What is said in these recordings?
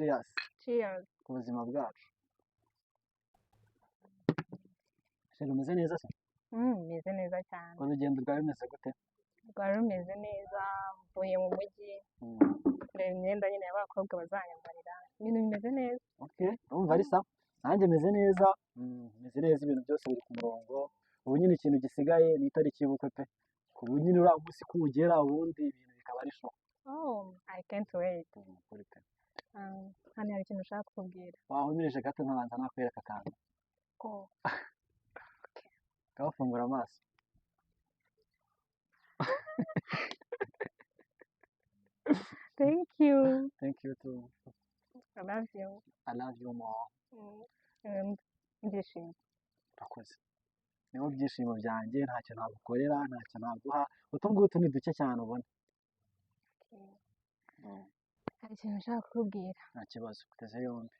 Cheers. Cheers. Ku buzima bwacu. Chérie, umeze neza se? Meze neza cyane. Urugendo rwawe rumeze gute? Rwari rumeze neza, mvuye mu mujyi kureba imyenda nyine y'abakobwa bazanyambarira, ibintu bimeze neza. Okay, urumva ari sawa. Nanjye meze neza, meze neza, ibintu byose biri ku murongo. Ubu nyine ikintu gisigaye ni itariki y'ubukwe pe. Ubu nyine uriya munsi ko ugera, ubundi ibintu bikaba ari show. Oh, I can't wait. Ukuri pe. Hano hari ikintu ushaka kukubwira. Wahumirije gato nkabanza nakwereka akantu. Oh. Gafungura amaso. Thank you. Thank you too. I love you. I love you more. And ndishimye. Urakoze. Nibo byishimo byanjye, ntacyo nagukorera, ntacyo naguha. Utu ngutu ni duke cyane ubona. Okay. Hari ikintu nshaka kukubwira. Nta kibazo, uteze yombi.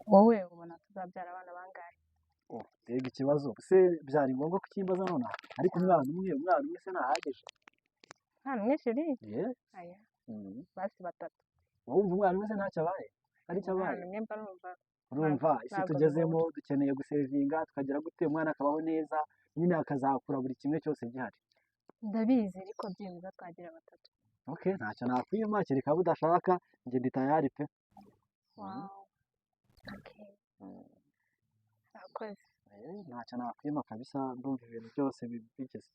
Wowe ubona tuzabyara abana bangahe? Oh, mbega ikibazo. Se byari ngombwa kukimbaza nonaha? Ariko umwana umwe se ntahagije? Umwana umwe, chérie? Yeah. Aya, basi batatu. Wumva umwana umwe se ntacyo abaye? Hari icyo abaye? Umwana umwe mba numva. Urumva isi Ntabwo tugezemo, dukeneye gusevinga, tukagira gute, umwana akabaho neza, nyine akazakura buri kimwe cyose gihari. Ndabizi, ariko byibuze twagira batatu. Okay, ntacyo nakwima, kereka abo udashaka, njye ndi tayari pe. Wow. Okay. Urakoze. Ntacyo nakwima kabisa, ndumva ibintu byose bigeze.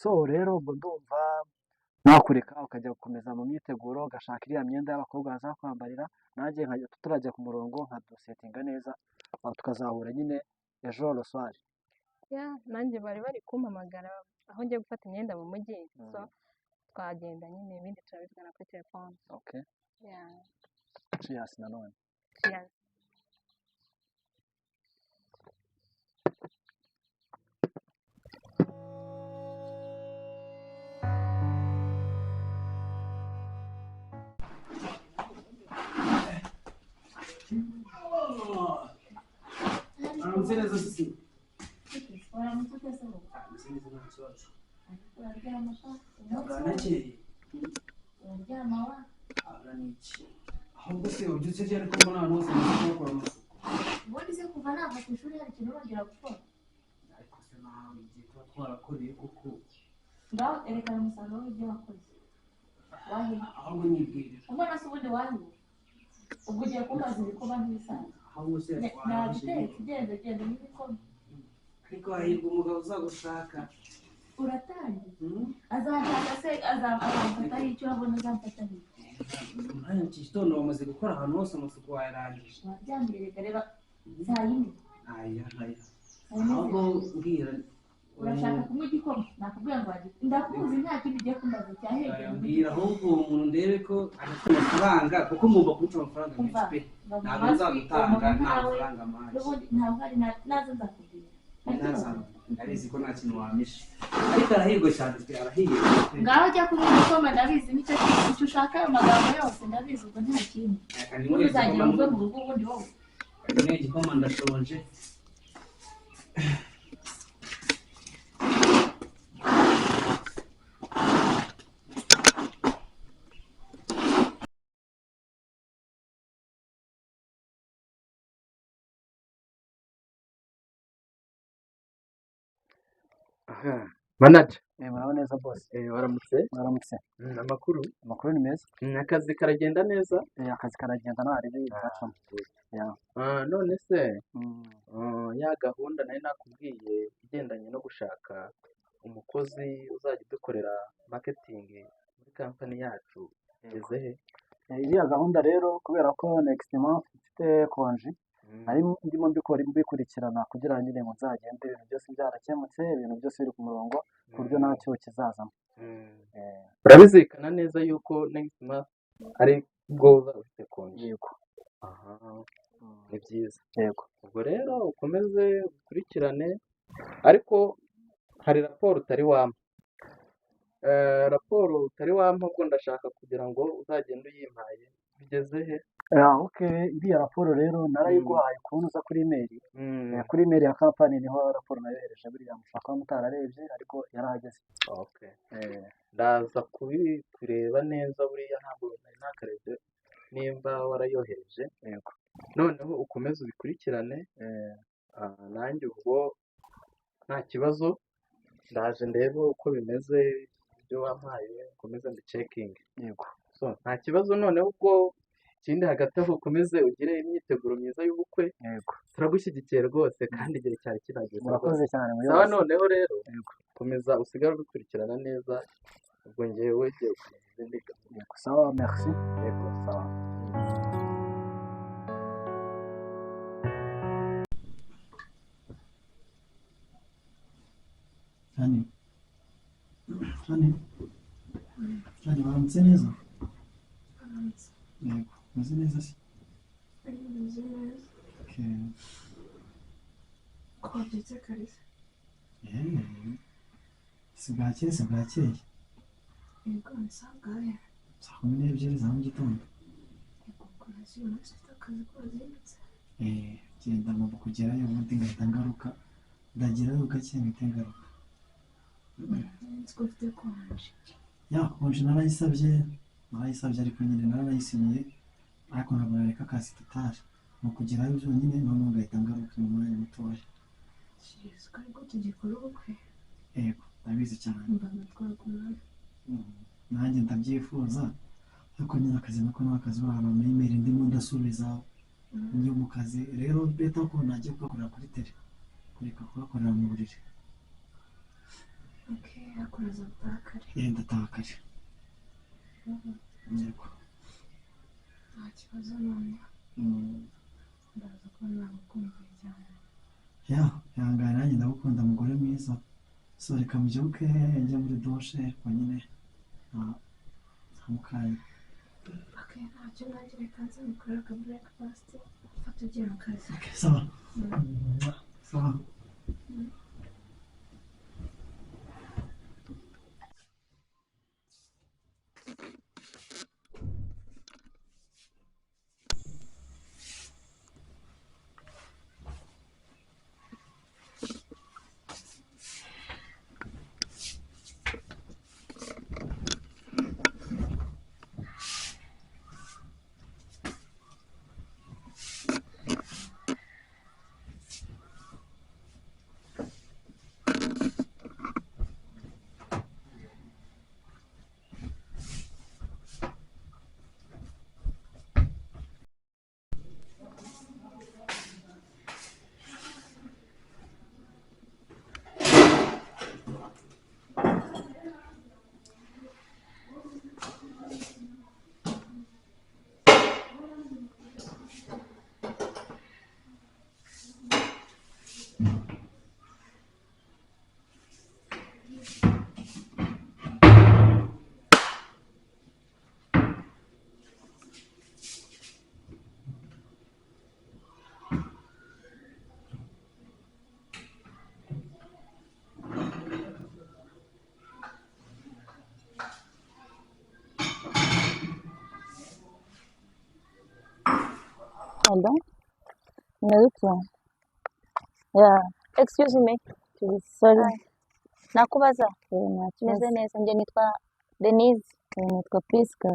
So rero ubwo ndumva nakureka ukajya gukomeza mu myiteguro, ugashaka iriya myenda y'abakobwa bazakwambarira, nanjye nkajya turajya ku murongo nkadusetinga neza, tukazahura nyine ejo le soir. Yeah, nanjye bari bari kumpamagara aho ngiye gufata imyenda mu mujyi. So twagenda nyine, ibindi turabivugana kuri telefone. Okay. Yeah. Cheers nanone. Cheers. Aramutse neza sisi. Waramutse ute se wowe? Aramutse neza, nta kibazo. Uraryama sha umunsi wose. Bwanakeye. Uraryama wa. Abura ni iki? Ahubwo se ubyutse ryari, ko mbona ahantu hose muzi kuhakora amasuku? Ubundi se kuva nava ku ishuri hari ikintu urongera gukora? Ariko se nawe igihe tuba twarakoreye koko. Ngaho erekana umusaruro w'ibyo wakoze. Wahiye. Ahubwo nyibwirira. Ubona se ubundi wahiye? Ubwo ugiye kumbaza ibikoma nk'ibisanzwe. Ahubwo se Nabitetse, genda genda n'ibikoma. Ariko hahirwa umugabo uzagushaka. Uratangiye. Azanshaka se azamfataho icyo urabona azamfataho iki? Umwanya mu gitondo wamaze gukora ahantu hose amasuku wayarangije. Waryamye, reka reba saa yine. Aya aya. Saa yine. Ahubwo mbwira. Urashaka kunywa igikoma? Nakubwira ngo wagite. Ndakuzi, nta kindi ugiye kumbaza cyahegeye. Mbwira ahubwo uwo muntu ndebe ko adafite amafaranga, kuko ngomba kumuca amafaranga menshi pe. Umva mu Ntabwo matwi, nzagutanga umuntu nta nkawe mafaranga mpaye. N'ubundi ntabwo ari nazo nzakubwira. Hari ikibazo? Ndabizi ko nta kintu wamisha, ariko arahirwa cyane pe, arahirwa pe. Ngaho jya kunywa igikoma, ndabizi nicyo kintu icyo ushaka, ayo magambo yose ndabizi, ubwo nta kindi. Reka Ubundi ninywere uzagira igikoma. uve mu rugo ubundi wowe. Ninywere igikoma, ndashonje. Aha, manager. Muraho neza, boss. Waramutse. Mwaramutse. Amakuru? Amakuru ni meza. Akazi karagenda neza? Akazi karagenda, nta ribi gacamo. Yeah. Ah, none se ya gahunda nari nakubwiye igendanye no gushaka umukozi uzajya udukorera marketing muri kampani yacu igeze he? Iriya gahunda rero, kubera ko next month mfite konji, nari ndimo mbikora mbikurikirana kugira ngo nyine ngo nzagende ibintu byose byarakemutse, ibintu byose biri ku murongo, ku buryo nta cyuho kizazamo. Urabizirikana neza yuko next month ari bwo uzaba ufite konji? Yego. Aha, ni byiza. Yego. Ubwo rero ukomeze ukurikirane, ariko hari raporo utari wampa. Raporo utari wampa, ubwo ndashaka kugira ngo uzagende uyimpaye. Bigeze he? Ah, okay, iriya raporo rero narayiguhaye kubona uza kuri email. Kuri email ya kampani niho raporo nayohereje, buriya mushobora kuba mutararebye, ariko yarahageze. Okay. Ndaza kureba neza, buriya ntabwo nari nakarebye. nimba warayohereje. Yego. Noneho ukomeze ubikurikirane. Nanjye ubwo nta kibazo, ndaje ndebe uko bimeze, ibyo wampaye ukomeze mbicekinge. Yego. So nta kibazo. Noneho ubwo ikindi hagati aho, ukomeze ugire imyiteguro myiza y'ubukwe. Yego. Turagushyigikiye rwose, kandi igihe cyari kinageze rwose. Murakoze cyane Sawa. muyobozi. Noneho rero Yego. komeza usigare ubikurikirana neza, ubwo ngewe ngiye gukomeza izindi gahunda. Yego, sawa, merci. Yego. Sawa. Jane, Jane, Jane, waramutse neza? Aramutse. Yego, umeze neza se? Bimeze neza. Okay. Ko wabyutse kare se? Si bwakeye, si bwakeye. Yego, ni sangahe? 12:00 za mu gitondo. Yego, komeza, uyu munsi ufite akazi ko wazindutse. Genda ngomba kugerayo ubundi ngahita ngaruka. Ndagerayo gake ngahita ngaruka. Nzi ko ufite konje. Ya, konje narayisabye, narayisabye ariko nyine naranayisinyiye, ariko ntabwo nareka akazi tutari. Ni ukugerayo byonyine noneho ngahita ngaruka mu mwanya mutoya. Jesu, ko aribwo tugikora ubukwe. Yego, ndabizi cyane. Mbona twagumana. Nanjye ndabyifuza, ariko nyine akazi nako ni akazi, hari ama email ndimo ndasubiza njye mu kazi. Rero better ko najya kugakorera kuri tele kureka kugakorera mu buriri. Okay, ariko uraza gutaha kare. Ndataha kare. Yego. Nta kibazo noneho. Ndaza kuba nagukumbuye cyane. Ya, ihangane, nanjye ndagukunda mugore mwiza. So reka mbyuke njye muri dushe, ariko nyine nta mukanya. Okay, ntacyo, nanjye reka nze ngukorere aka breakfast, ufate ugiye mu kazi. Okay, sawa. Sawa. Hello, Narutwa. Yeah, excuse me. Please, sorry. Hi. Nakubaza. Nta Meze kibazo. neza, njye nitwa Denise. Nitwa Priska.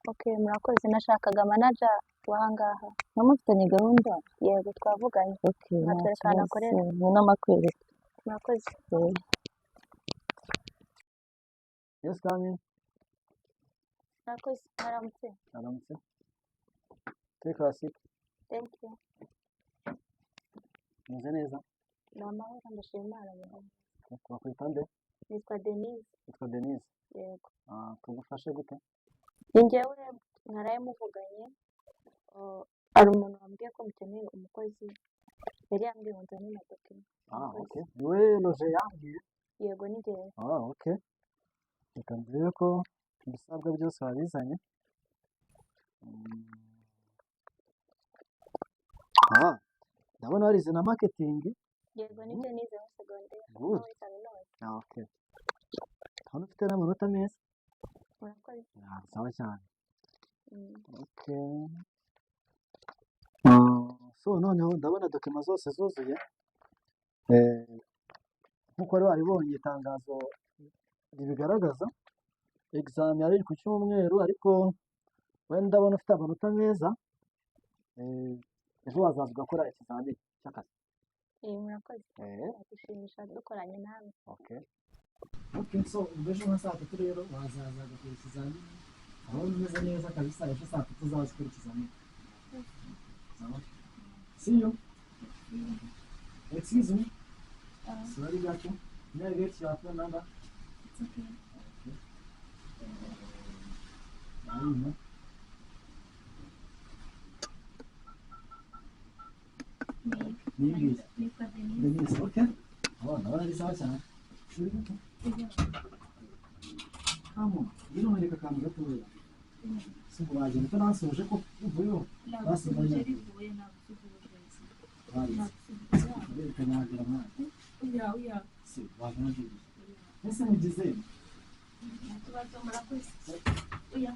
Okay, murakoze. Nashakaga manager w'ahangaha. Namufitanye gahunda? Yego, twavuganye. Okay, nta Mwatwereka ahantu kibazo. akorera. Ngwino makwereka. Murakoze. Yes, come in. Murakoze. Mwaramutse. Aramutse. Take a seat. Thank you. Meze neza. Ni amahoro, ndashima Imana murakoze. Bakwita nde? Nitwa Denise. Yitwa Denise. Yego. Tugufashe gute? Ni njyewe mwaraye muvuganye. Hari umuntu wambwiye ko mukeneye umukozi. Yari yambwiye ngo nzane na document. Murakoze. Okay. Niwe Roger yambwiye. Yego, ni njyewe. Okay. Reka ndebe ko ibisabwa byose wabizanye. Ndabona warize na marketing. Yego, nibyo nize muri segonderi no Good. muri kaminuza. Okay. Ndabona ufite n'amanota meza. Murakoze. Sawa cyane. Okay. So noneho ndabona document zose zuzuye. Nkuko wari waribonye itangazo ribigaragaza, exam yari iri ku cyumweru, ariko Wenda ndabona ufite amanota meza, eh, ejo wazaza ugakora ikizamini cy'akazi. Murakoze. Eh, Byadushimisha dukoranye namwe. Okay. Okay, so ubwo ejo nka saa 3 rero wazaza ugakora ikizamini, urabona umeze neza kabisa, ejo saa 3 uzaza ukora ikizamini. Sawa. See you. Excuse me. Sorry, gato. May I get your phone number? It's okay. Ayuma. Ni ngiyi. Nitwa Denise. Denise, okay. Oh, ndabona ari sawa cyane. Sorry gato. Come on. Ngwino nkwereke akantu gatoya. Si ngo wagenda utanansoje ko uvuyeho. Nagusuhuje rivuye, nagusuhuje. Warize. Nagusuhuje. Urereka nyagira mwana. Oya, oya. Si, wagenda. Ese mugize Nta kibazo, murakoze. Oya.